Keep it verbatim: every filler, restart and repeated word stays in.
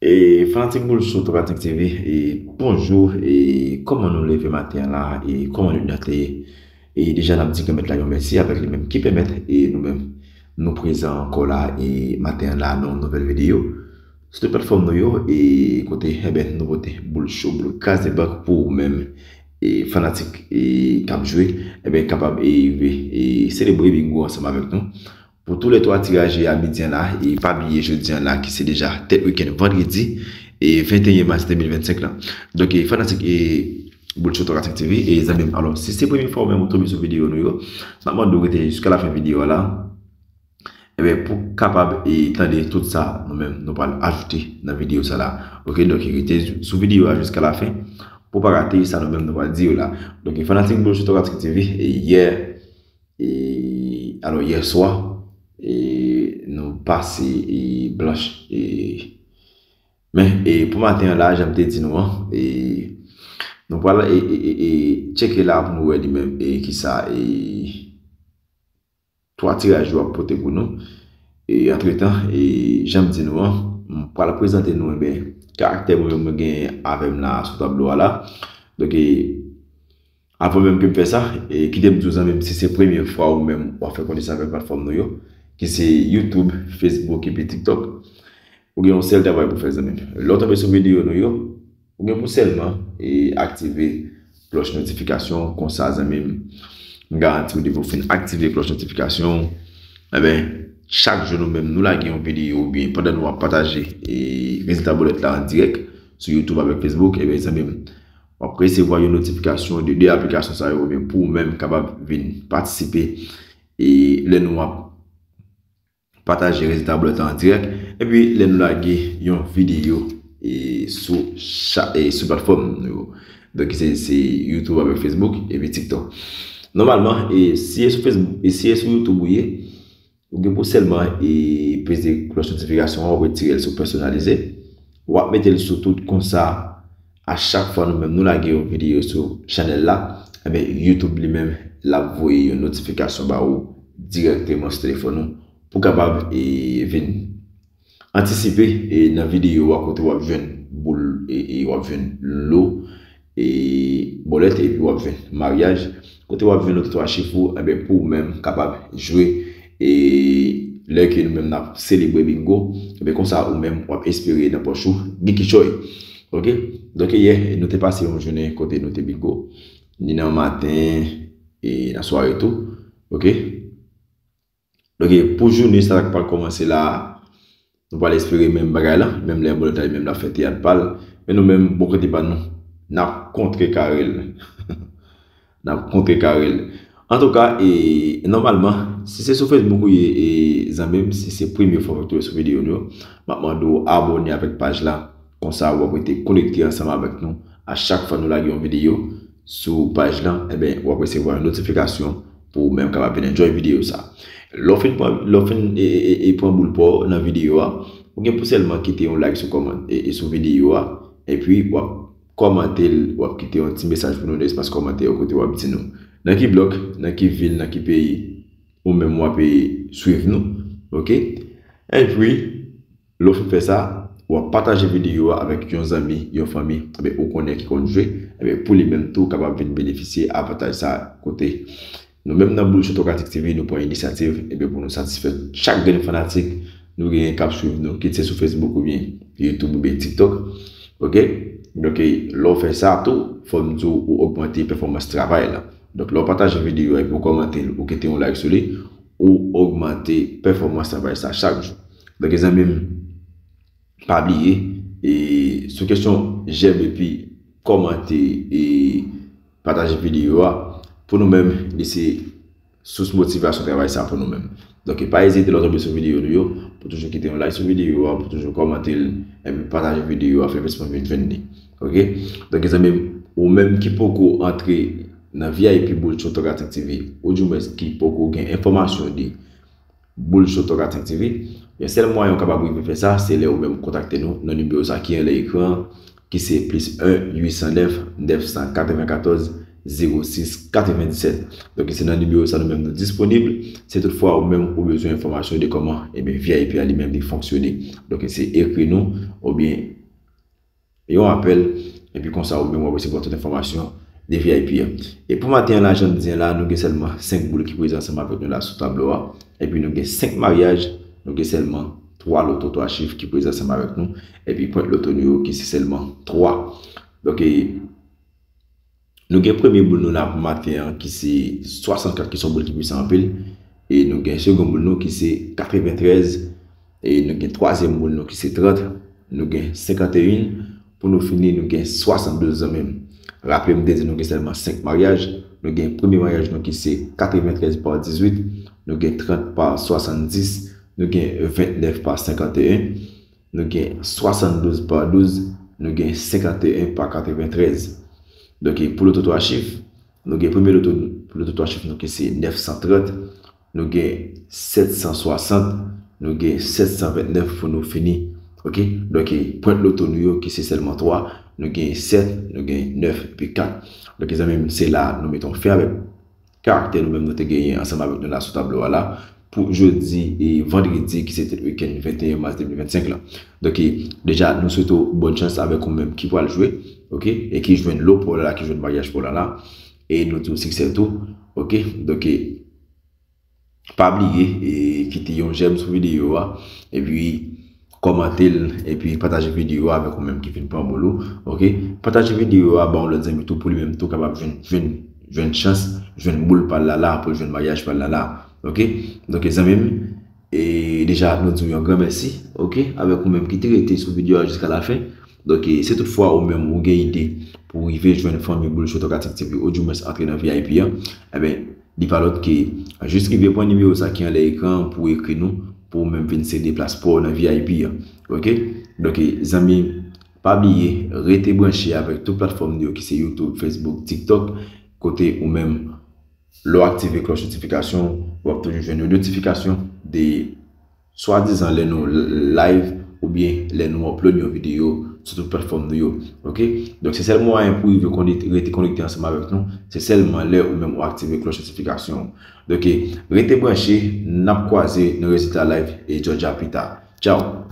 E fanatik Boul Show Tokatink T V, e bonjou, e kòman nou leve maten an la, e kòman nou te ye? E deja n ap di Granmèt la yon mèsi avèk li menm ki pèmèt e nou menm nou prezan ankò la e maten an la nan yon nouvèl videyo sou tout platfòm nou yo, e kote, enben, nou pote Boul Show, boul kraze bank pou ou menm, e fanatik e k ap jwe, enben, kapab e rive e selebre bingo ansanm avèk nou. Pou tou lè twa tiraj a midi an la, e pa bliye jodi an la ki se deja tèt wikenn vandredi e venteyen mas de mil vennsenk lan. Donk, e fanatik e Boul Show Tokatink T V, e zanmi m, alò, si se premye fwa ou menm ou tonbe sou videyo nou yo, m ap mande w rete jiska lafen videyo a la. Enben, pou kapab e tande tout sa nou menm nou pral ajoute nan videyo sa la. Oke, donk rete sou videyo a jiska lafen pou pa rate sa nou menm nou pral di yo la. Donk, fanatik Boul Show Tokatink T V, e yè, e alò, yè swa, e nou pase e blanch, e men e pou maten an la, jan m te di nou an, e nou pral e, e, e, e tcheke la pou nou wè li menm e kisa e twa tiraj yo ap pote pou nou. E antretan, e jan m di nou an, m pral prezante nou, enben, karaktè mwen menm mwen genyen avè m la sou tablo a la. Donk, e avan menm ke m fè sa, e kite m di w zanmi m, si se premye fwa ou menm w ap fè konesans avèk platfòm nou yo, ki se YouTube, Facebook epi TikTok, ou gen yon sèl travay pou fè, zanmi m. Lè w tonbe sou videyo nou yo, ou gen pou sèlman e aktive klòch notifikasyon. Konsa, zanmi m, m garanti w depi w fin aktive klòch notifikasyon, enben, chak jou nou menm nou lage yon videyo oubyen pandan nou ap pataje e rezilta bòlèt la an dirèk sou YouTube avèk Facebook, enben, zanmi m, w ap resevwa yon notifikasyon de de aplikasyon sa yo, oubyen pou ou menm kapab vin patisipe e lè nou ap pataje rezilta bòlèt la an dirèk, epi lè nou lage yon videyo e sou cha-, e sou platfòm nou yo. Donk, se, se YouTube avèk Facebook epi TikTok. Nòmalman, e si e sou Facebook, e si e sou YouTube ou ye, ou gen pou sèlman e peze klòch notifikasyon an, ou retire l sou pèsonalize. W ap mete l sou tout, konsa, a chak fwa nou menm nou lage yon videyo sou chanèl la, enben, YouTube li menm, l ap voye yon notifikasyon ba ou dirèkteman sou telefòn ou pou kapab e vin antisipe e nan videyo a kote w ap jwenn boul e, e w ap jwenn lo e bòlèt epi w ap jwenn maryaj, kote w ap jwenn lòt twa chif ou, enben, pou ou menm kapab jwe e lè ke nou menm n ap selebre bingo, enben, konsa ou menm w ap espere nan pòch ou gen kichòy. Oke? Donk, yè, nou te pase yon jounen kote nou te bingo, ni nan maten e nan sware tou. Oke? Donk, pou jounen sa k pral kòmanse la a, nou pral espere menm bagay la, menm lè bòlèt la li menm l ap fè teyat pa l, men nou menm, bò kote pa nou, n ap kontrekare l. N ap kontrekare l. Antouka, e nòmalman, si se sou Facebook ou ye, e zanmi m, si se premye fwa w ap tonbe sou videyo nou yo, m ap mande w abòne avèk paj la. Konsa, w ap rete konekte ansanm avèk nou a chak fwa nou lage yon videyo sou paj lan, enben, w ap resevwa yon notifikasyon pou ou menm kapab vin enjoy videyo sa. Lè w fin pran, lè w fin e, e, e, e pran boul pa w nan videyo a, ou gen pou sèlman kite yon like sou kòman-, e, e sou videyo a, epi w ap kòmante l, w ap kite yon ti mesaj pou nou nan espas kòmantè yo kote w ap di nou nan ki blòk, nan ki vil, nan ki peyi ou menm w ap e swiv nou, oke? Epi, lè w fin fè sa, w ap pataje videyo a avèk yon zanmi, yon fanmi, enben, ou konnen ki konn jwe, enben, pou li menm tou kapab vin benefisye avantaj sa kote nou menm nan Boul Show Tokatink T V, nou pran inisyativ, enben, pou nou satisfè chak grenn fanatik nou genyen k ap swiv nou, kit se sou Facebook oubyen YouTube oubyen TikTok. Oke? Donk, lè w fè sa tou, fò m di w, ou ogmante pèfòmans travay la. Donk, lè w pataje videyo a epi w kòmante l, ou kite yon like sou li, ou ogmante pèfòmans travay sa chak jou. Donk, zanmi m, pa bliye, e sou kesyon jèm epi kòmante e pataje videyo a, pou nou menm, li se sous motivasyon travay sa pou nou menm. Donk, pa ezite lè w tonbe sou videyo nou yo, pou toujou kite yon like sou videyo a, pou toujou kòmante l, epi pataje videyo a, fè plis moun vin jwenn li. Oke? Donk, zanmi m, ou menm ki poko antre nan V I P Boul Show Tokatink T V, oudimwens ki poko gen enfòmasyon de Boul Show Tokatink T V, yon sèl mwayen ou kapab rive fè sa, se lè ou menm kontakte nou nan nimewo sa ki anlè ekran an, ki se plis en uit san nèf, nèf san katrevenkatòz, zewo sis, katrevendisèt. Donk, se nan nimewo sa nou menm nou disponib. Si toutfwa ou menm ou bezwen enfòmasyon de kòman, enben, V I P a li menm li fonksyone. Donk, se ekri nou, oubyen yon apèl, epi konsa ou menm w ap resevwa tout enfòmasyon de V I P a. E pou maten an la, jan m di an la, nou gen sèlman senk boul ki prezan ansanm avèk nou la sou tablo a. Epi nou gen senk maryaj, nou gen sèlman twa loto twa chif ki prezan ansanm avèk nou. Epi pwent loto nou yo ki se sèlman twa. Donk, e, nou gen premye boul nou la pou maten an ki se swasannkat, ki se yon boul ki pwisan anpil. E nou gen segon boul nou ki se katreventrèz. E nou gen twazyèm boul nou ki se trant. Nou gen senkanteyen. Pou nou fini, nou gen swasanndouz zanmi m. Raple m te di nou gen sèlman senk maryaj. Nou gen premye maryaj nou ki se katreventrèz pa dizuit. Nou gen trant pa swasanndis. Nou gen ventnèf pa senkanteyen. Nou gen swasanndouz pa douz. Nou gen senkanteyen pa katreventrèz. Donk, pou loto twa chif, nou gen premye loto, loto twa chif nou ki se nèf san trant, nou gen sèt san swasant, nou gen sèt san ventnèf pou nou fini. Oke? Donk, pwent loto nou yo ki se sèlman twa, nou gen sèt, nou gen nèf, epi kat. Donk, zanmi m, se la nou mete yon fen avèk karaktè nou menm nou te genyen ansanm avèk nou la sou tablo a la pou jodi e vandredi ki se te wikenn venteyen mas de mil vennsenk la. Donk, e, deja, nou swete w bòn chans avèk ou menm ki pral jwe, oke, e ki jwenn lo pa w la, ki jwenn maryaj pa w la la, e nou di w siksè tou, oke. Donk, e, pa bliye, e, kite yon jèm sou videyo a, epi kòmante l, epi pataje videyo a avèk ou menm ki vin pran boul ou, oke? Pataje videyo a ba yon lòt zanmi tou pou li menm tou kapab jwenn, jwenn, jwenn chans, jwenn boul pa l la la, pou l jwenn maryaj pa l la la, oke? Donk, zanmi m, e deja, nou di w yon gran mèsi, oke? Avèk ou menm ki te rete sou videyo a jiska lafen. Donk, e, si toutfwa ou menm ou gen ide pou w rive jwenn fanmi boul Chotòk Active T V, oudimwens antre nan V I P an, enben, li pa lòt ke jis rive pran nimewo sa ki anlè ekran an pou w ekri nou, pou w menm vin sede plas pa w nan V I P an. Oke? Donk, e, zanmi, pa bliye, rete branche avèk tout platfòm nou yo ki se YouTube, Facebook, TikTok, kote ou menm, lè w aktive klòch notifikasyon, w ap toujou jwenn yon notifikasyon de swadizan lè nou live oubyen lè nou upload yon videyo sou tout platfòm nou yo. Oke? Donk, se sèl mwayen pou w rive konekte, rete konekte ansanm avèk nou, se sèlman lè ou menm ou aktive klòch notifikasyon. Donk, rete branche, n ap kwaze nan rezilta live e Georgia pita. Tchao!